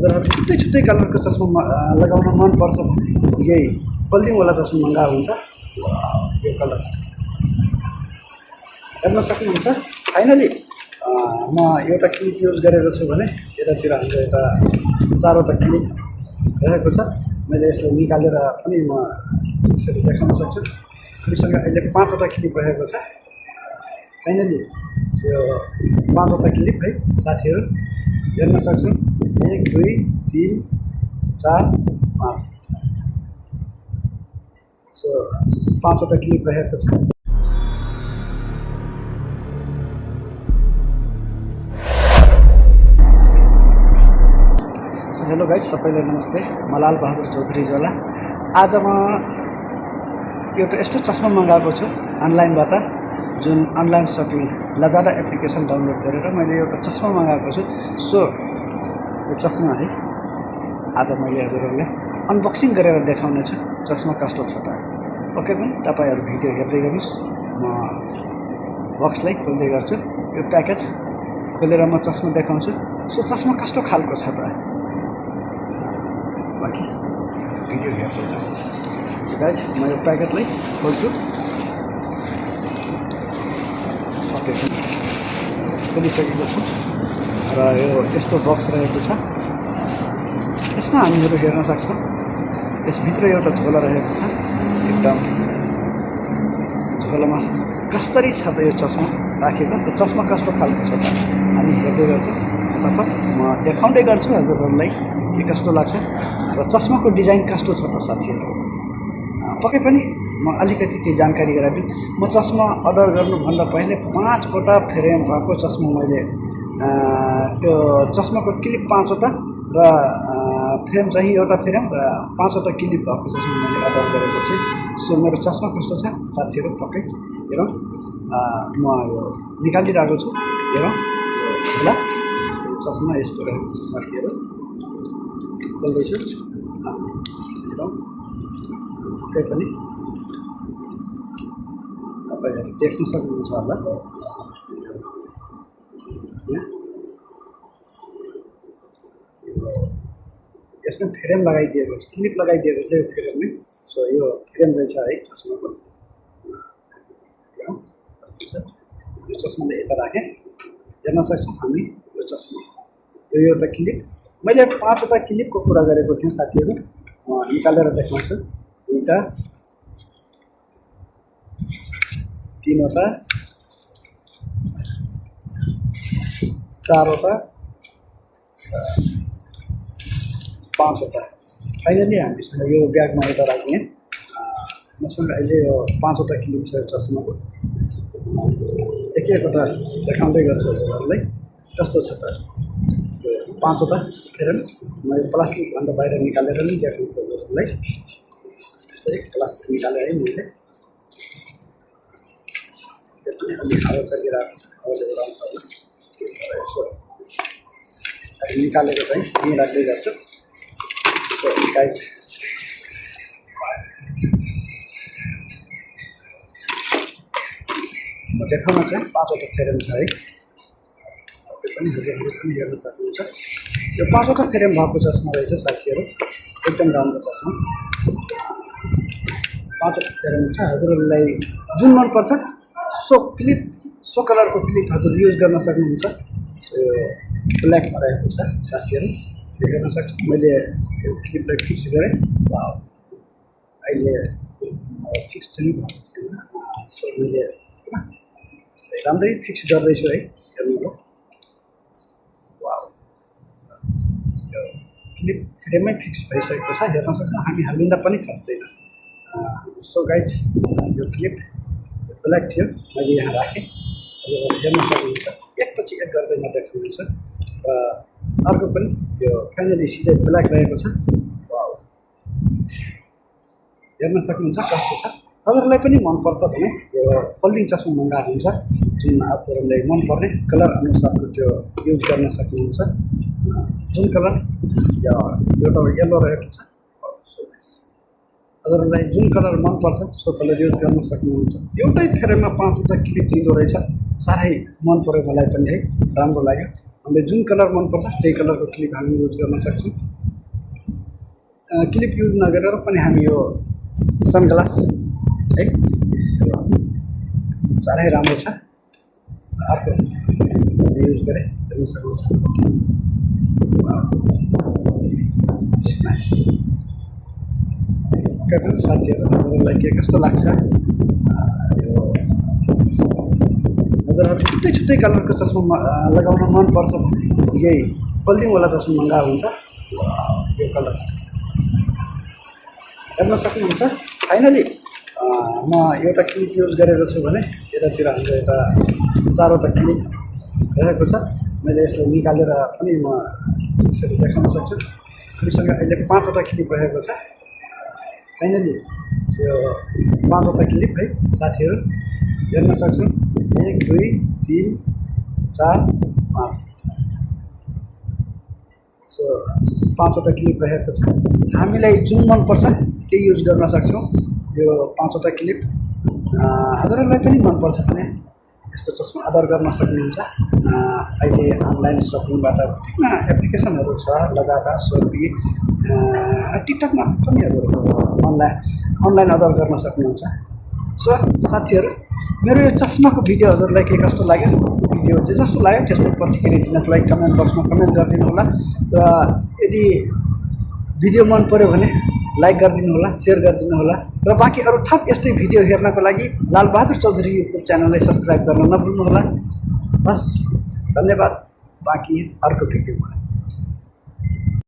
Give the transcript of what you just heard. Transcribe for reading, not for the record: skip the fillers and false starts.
हजुरहरू छुट्टै छुट्टै कलरको चस्मा लगाउन मनपर्छ भने यही फोल्डिङवाला चस्मा मगाएको हुन्छ। यो कलर हेर्न सक्नुहुन्छ। फाइनली म एउटा क्लिप युज गरेको छु भने यतातिर हाम्रो एउटा 4वटा क्लिप रहेको छ। मैले यसलाई निकालेर पनि म यसरी देखाउन सक्छु। हामीसँग अहिले 5वटा क्लिप रहेको छ। फाइनली यो 5वटा क्लिप है साथीहरू हेर्न सक्छौँ। 1 2 3 4 5 सो 5वटा क्लिप रहेको छ। हेलो गाइस, सबैलाई नमस्ते। म लाल बहादुर चौधरी ज्वाला। आज म एउटा यस्तो चस्मा मगाएको छु अनलाइनबाट, जुन अनलाइन सपिङ लाजाडा एप्लिकेसन डाउनलोड गरेर मैले एउटा चस्मा मगाएको छु। सो यो चस्मा है आज मैले हजुरहरूलाई अनबक्सिङ गरेर देखाउने छु। चस्मा कस्तो छ त ओके पनि तपाईँहरू भिडियो हेर्दै गर्नुहोस्। म बक्सलाई खोल्दै गर्छु। यो प्याकेज खोलेर म चस्मा देखाउँछु। सो चस्मा कस्तो खालको छ त बाँकी भिडियो हेर्दै जाउँ। सो गाइस, म यो प्याकेटलाई खोल्छु। ओके खोलिसकेको छु र यो यस्तो बक्स रहेको छ। यसमा हामीहरू हेर्न सक्छौँ यसभित्र एउटा झोला रहेको छ। एकदम झोलामा कसरी छ त यो चस्मा राखेको र चस्मा कस्तो खालको छ त हामी हेर्दै गर्छौँ। फटाफट म देखाउँदै गर्छु हजुरहरूलाई के कस्तो लाग्छ र चस्माको डिजाइन कस्तो छ त साथीहरू। पक्कै पनि म अलिकति केही जानकारी गराइदिउँ। म चस्मा अर्डर गर्नुभन्दा पहिले 5वटा फ्रेम भएको चस्मा मैले त्यो चस्माको क्लिप 5वटा र फ्रेम चाहिँ एउटा फ्रेम र 5वटा क्लिप भएको चस्मा मैले अर्डर गरेको थिएँ। सो मेरो चस्मा कस्तो छ साथीहरू पक्कै हेरौँ। म यो निकालिरहेको छु। हेरौँ ल, चस्मा यस्तो रहेको छ साथीहरू। खोल्दैछु हेरौँ। पक्कै पनि तपाईँहरू देख्न सक्नुहुन्छ होला। यसमा फ्रेम लगाइदिएको छ, क्लिप लगाइदिएको छ यो फ्रेममै। सो यो फ्रेम रहेछ है चस्माको। यो चस्मालाई यता राखेँ हेर्न सक्छौँ हामी। यो चस्मा यो एउटा क्लिप मैले 5वटा क्लिपको कुरा गरेको थिएँ साथीहरू। निकालेर देखाउँछु। 2टा 3वटा 4वटा 5वटा। फाइनली हामीसँग यो ब्यागमा यता राख्ने मसँग अहिले यो 5वटा क्लिप छ चस्माको। एक-एकवटा देखाउँदै गर्छु हजुरहरूलाई कस्तो छ त। 5वटा फ्रेम म यो प्लास्टिकभन्दा बाहिर निकालेर नि देखाउँछु हजुरहरूलाई। यस्तै प्लास्टिक निकालेर है मैले यो पनि अलिक हावा चलिरहेको छ। हावाले उडाउँछ होला। यसो निकालेर चाहिँ यहीँ राख्दै गर्छु। गाइस म देखाउन चाहिँ 5वटा फ्रेम छ है। पनि हजुरहरूले पनि हेर्न सक्नुहुन्छ। यो 5वटा फ्रेम भएको चस्मा रहेछ साथीहरू। एकदम राम्रो चस्मा। 5वटा फ्रेम छ। हजुरहरूलाई जुन मनपर्छ सो कलरको क्लिप हजुर युज गर्न सक्नुहुन्छ। यो ब्ल्याकमा रहेको छ साथीहरू। यो हेर्न सक्छ। मैले यो क्लिपलाई फिक्स गरेँ। अहिले फिक्स चाहिँ भएको थिएन। सो मैले राम्रै फिक्स गर्दैछु है। हेर्नु क्लिप फ्रेममै फिक्स भइसकेको छ। हेर्न सक्छौँ हामी हालिँदा पनि खस्दैन। सो गाइज यो क्लिप ब्ल्याक थियो मैले यहाँ राखेँ। हजुरहरू हेर्न सक्नुहुन्छ। एकपछि एक गर्दै म देखाउँछु। र अर्को पनि यो फाइनली सिधै ब्ल्याक रहेको छ। हेर्न सक्नुहुन्छ कस्तो छ। हजुरलाई पनि मनपर्छ भने यो फोल्डिङ चस्मा मगाएको हुन्छ जुन हजुरहरूलाई मनपर्ने कलर अनुसारको त्यो युज गर्न सक्नुहुन्छ। जुन कलर एउटा येलो रहेको छ। हजुरहरूलाई जुन कलर मनपर्छ सो कलर युज गर्न सक्नुहुन्छ। एउटै फ्रेममा 5वटा क्लिप दिँदो रहेछ। साह्रै मन पऱ्यो मलाई पनि है। राम्रो लाग्यो। हामीले जुन कलर मनपर्छ त्यही कलरको क्लिप हामी युज गर्न सक्छौँ। क्लिप युज नगरेर पनि हामी यो सनग्लास है साह्रै राम्रो छ, अर्को युज गरेँ हेर्न सक्नुहुन्छ। साथीहरू हजुरहरूलाई के कस्तो लाग्छ? यो हजुरहरू छुट्टै छुट्टै कलरको चस्मा लगाउन मनपर्छ भने यही फोल्डिङवाला चस्मा महँगा हुन्छ। यो कलर हेर्न सक्नुहुन्छ। फाइनली म एउटा क्लिप युज गरेको छु भने यतातिर हाम्रो एउटा 4वटा क्लिप रहेको छ। मैले यसलाई निकालेर पनि म यसरी देखाउन सक्छु। हामीसँग अहिले 5वटा क्लिप रहेको छ। फाइनली यो 5वटा क्लिप है साथीहरू हेर्न सक्छौँ। 1 2 3 4 5 सो 5वटा क्लिप रहेको छ। हामीलाई जुन मनपर्छ त्यही युज गर्न सक्छौँ। यो 5वटा क्लिप हजुरहरूलाई पनि मनपर्छ भने यस्तो चस्मा अर्डर गर्न सक्नुहुन्छ। अहिले अनलाइन सपिङबाट विभिन्न एप्लिकेसनहरू छ, लजाडा, सोपी, टिकटकमा पनि हजुरहरू अनलाइन अर्डर गर्न सक्नुहुन्छ। सो साथीहरू मेरो यो चस्माको भिडियो हजुरलाई के कस्तो लाग्यो? भिडियो जे जस्तो लाग्यो त्यस्तो प्रतिक्रिया दिनको लागि कमेन्ट बक्समा कमेन्ट गरिदिनु होला। र यदि भिडियो मन पर्यो भने लाइक गरिदिनु होला, सेयर गरिदिनु होला। र बाँकी अरू थप यस्तै भिडियो हेर्नको लागि लालबहादुर चौधरी युट्युब च्यानललाई सब्सक्राइब गर्न नभुल्नु होला। बस धन्यवाद। बाँकी अर्को भिडियोमा